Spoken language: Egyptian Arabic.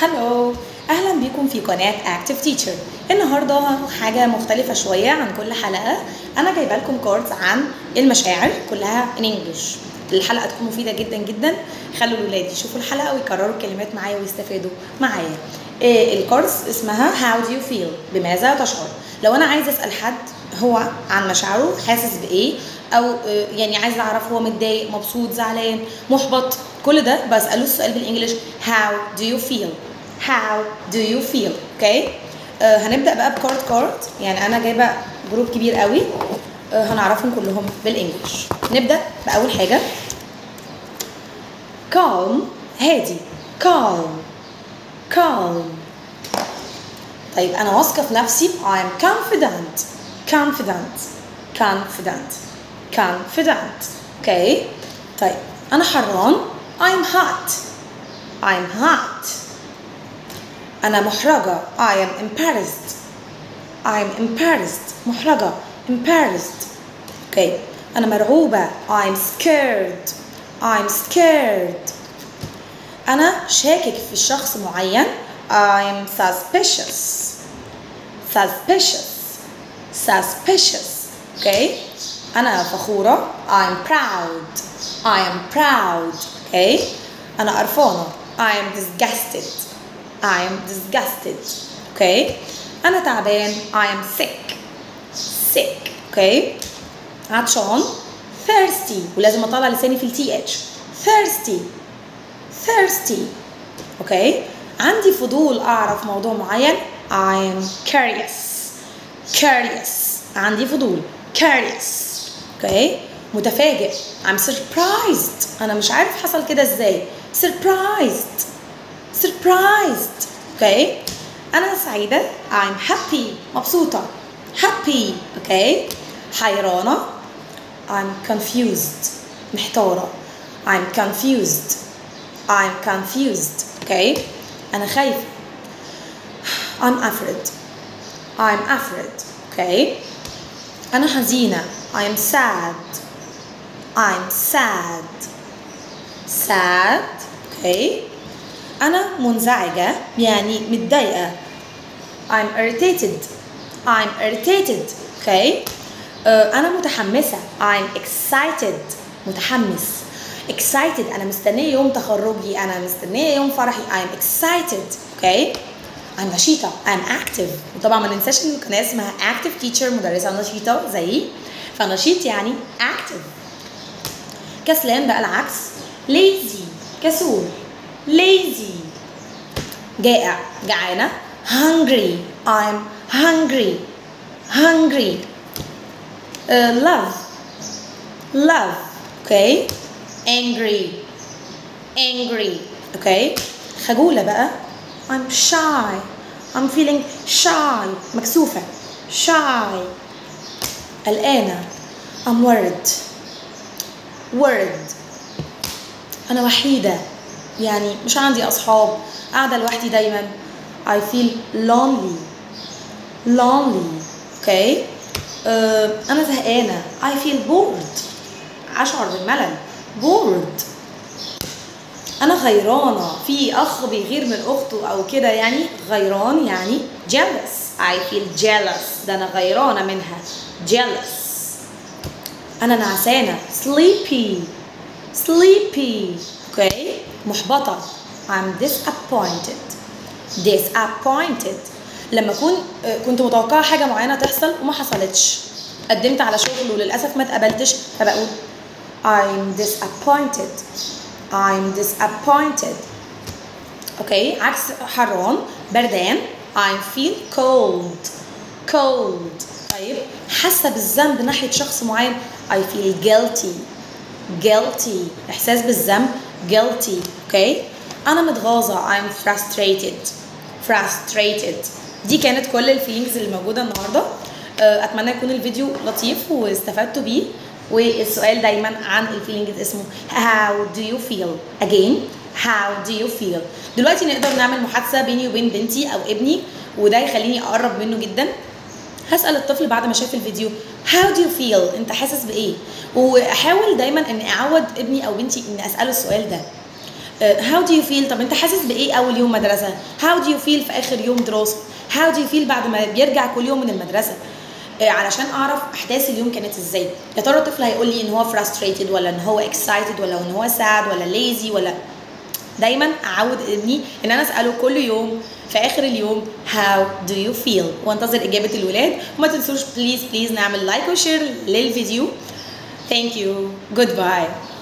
Hello، اهلا بيكم في قناة Active Teacher. النهارده حاجة مختلفة شوية عن كل حلقه. انا جايبه لكم cards عن المشاعر كلها in English. الحلقة تكون مفيدة جدا جدا. خلوا الولاد يشوفوا الحلقة ويكرروا الكلمات معايا ويستفادوا معايا. ال cards اسمها how do you feel، بماذا تشعر. لو انا عايزه اسال حد هو عن مشاعره، حاسس بايه، او يعني عايزه اعرف هو متضايق، مبسوط، زعلان، محبط، كل ده بساله السؤال بال English how do you feel، how do you feel. okay، هنبدا بقى ب card card، يعني انا جايبه group كبير قوي، هنعرفهم كلهم بال English. نبدا باول حاجة calm، هادي، calm calm. طيب انا واثقة في نفسي، I'm confident confident confident confident. okay، طيب انا حران، I'm hot I'm hot. أنا محرجة، I am embarrassed I'm embarrassed، محرجة embarrassed. okay، أنا مرعوبة، I'm scared I'm scared. أنا شاكك في شخص معين، I'm suspicious suspicious suspicious. okay، أنا فخورة، I'm proud I am proud. okay، أنا قرفانة، I am disgusted I am disgusted. okay، أنا تعبان، I am sick sick. okay، عطشان thirsty، ولازم أطلع لساني في ال TH، thirsty thirsty. okay، عندي فضول أعرف موضوع معين، I am curious curious، عندي فضول curious. okay، متفاجئ، I'm surprised، أنا مش عارف حصل كده إزاي، surprised surprised. okay، أنا سعيدة، I'm happy، مبسوطة happy. okay، حيرانة، I'm confused، محتارة، I'm confused I'm confused. okay، أنا خايفة، I'm afraid I'm afraid. okay، أنا حزينة، I'm sad I'm sad sad. okay، أنا منزعجة يعني متضايقة، I'm irritated I'm irritated. okay، أنا متحمسة، I'm excited، متحمس excited، أنا مستنية يوم تخرجي، أنا مستنية يوم فرحي، I'm excited. okay، أنا نشيطة، I'm active. وطبعا ما ننساش إن القناة اسمها Active Teacher، مدرسة نشيطة زيي، فنشيط يعني active. كسلان بقى العكس، lazy كسول lazy. جائع جعانة، hungry I'm hungry hungry. Love love. okay، angry angry. okay، خجولة بقى، I'm shy I'm feeling shy، مكسوفة shy. قلقانة، I'm worried worried. أنا وحيدة يعني مش عندي أصحاب، قاعدة لوحدي دايما، I feel lonely lonely. okay، أنا زهقانة، I feel bored، أشعر بالملل bored. أنا غيرانة، في أخ بيغير من أخته أو كده يعني غيران يعني jealous، I feel jealous، ده أنا غيرانة منها jealous. أنا نعسانة sleepy sleepy. okay، محبطة، I'm disappointed disappointed. لما أكون كنت متوقعة حاجة معينة تحصل وما حصلتش، قدمت على شغل وللأسف ما اتقبلتش، فبقول I'm disappointed I'm disappointed. okay، عكس حران بردان، I feel cold cold. طيب حاسة بالذنب ناحية شخص معين، I feel guilty guilty، إحساس بالذنب guilty. okay، أنا متغاظة، I'm frustrated frustrated. دي كانت كل ال feelings اللي موجودة النهاردة. أتمنى يكون الفيديو لطيف واستفدتوا بيه. والسؤال دايما عن ال feelings اسمه how do you feel، again how do you feel. دلوقتي نقدر نعمل محادثة بيني وبين بنتي أو ابني، وده يخليني أقرب منه جدا. هسأل الطفل بعد ما شاف الفيديو how do you feel، انت حاسس بإيه؟ واحاول دايما ان اعود ابني او بنتي ان اسأله السؤال ده. How do you feel؟ طب انت حاسس بايه اول يوم مدرسه؟ How do you feel في اخر يوم دراسه؟ How do you feel بعد ما بيرجع كل يوم من المدرسه؟ علشان اعرف احداث اليوم كانت ازاي. يا ترى الطفل هيقول لي ان هو frustrated ولا ان هو excited ولا ان هو sad ولا lazy ولا. دايما اعود ابني ان انا اساله كل يوم في اخر اليوم how do you feel، وانتظر اجابه الولاد. وما تنسوش please please نعمل like و share للفيديو. Thank you. Goodbye.